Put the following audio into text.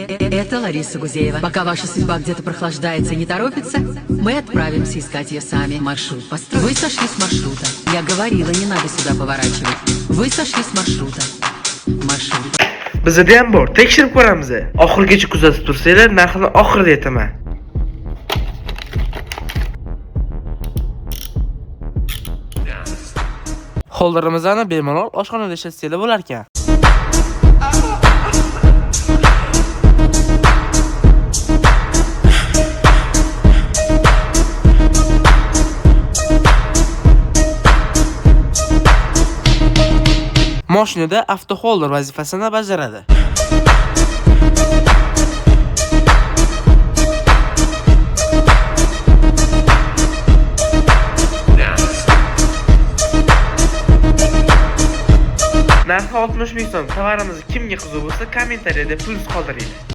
Это Лариса Гузеева. Пока ваша судьба где-то прохлаждается и не торопится, мы отправимся искать ее сами. Маршрут построен. Вы сошли с маршрута. Я говорила, не надо сюда поворачивать. Вы сошли с маршрута. Маршрут. Bizda ham bor, tekshirib ko'ramiz. Oxirigacha kuzatib tursanglar, narxini oxirida aytaman. Holderimizni bemalol oshxonada ishlatsanglar bo'lar ekan. Mashinada avtoholder vazifasini bajaradi. Narxi 60 ming so'm. Tovarimiz kimga qiziq bo'lsa, kommentariyada plyus qoldiringlar.